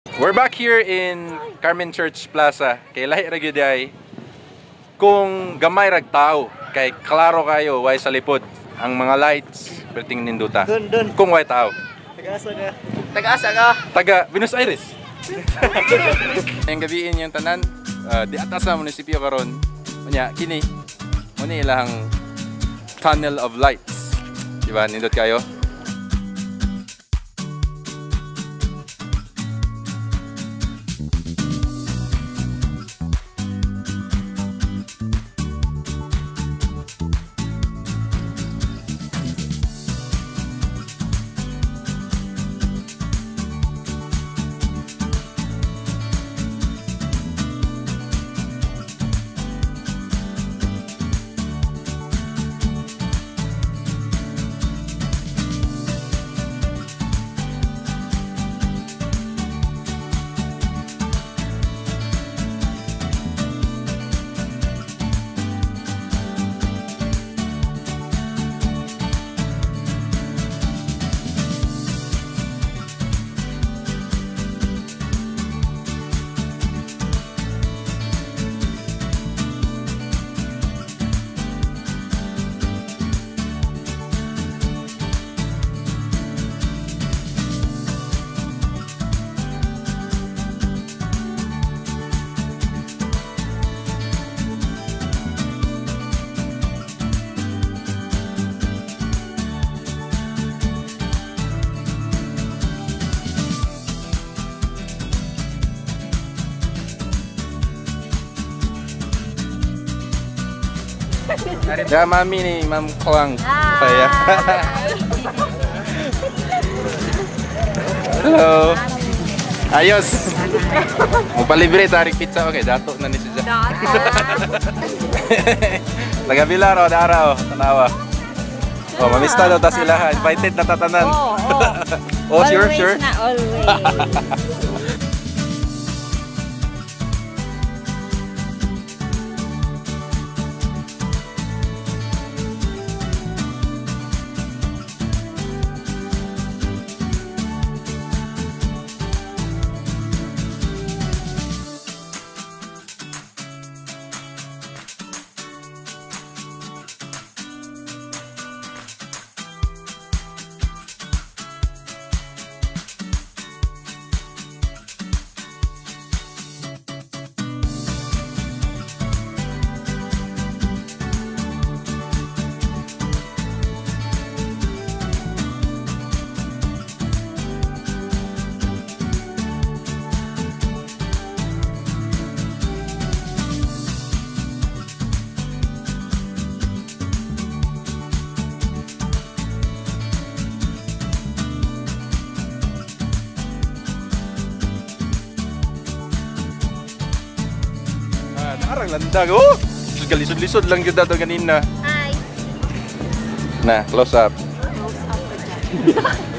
We're back here in Carmen Church Plaza. Kay lahi ra gyud ay kung gamay rag tao kay klaro kayo way sa lipod ang mga lights perting ninduta. Dun, dun. Kung way tao. Taga-asa ka. Taga-asa ka. Taga Buenos Aires. Ang gabiin yung tanan, di atas sa munisipyo karon. Unya kini mo ni ilang tunnel of lights. Di ba nindot kayo? Ya, mami ni Ma'am Klang. Kaya. Hello. Ayos. Mupalibre tarik pizza okay, dato na ni siya. Taga Bilaro, dara oh, tanawa. Oh, mamista daw ta sila. Invited na tatanan. Oo, oh, Oh, sure, always sure. na, always. Ah, naarang landag. Oh! Lisod-lisod lang gyud dato ganina. Hi. Na, close up. Close up ka dyan.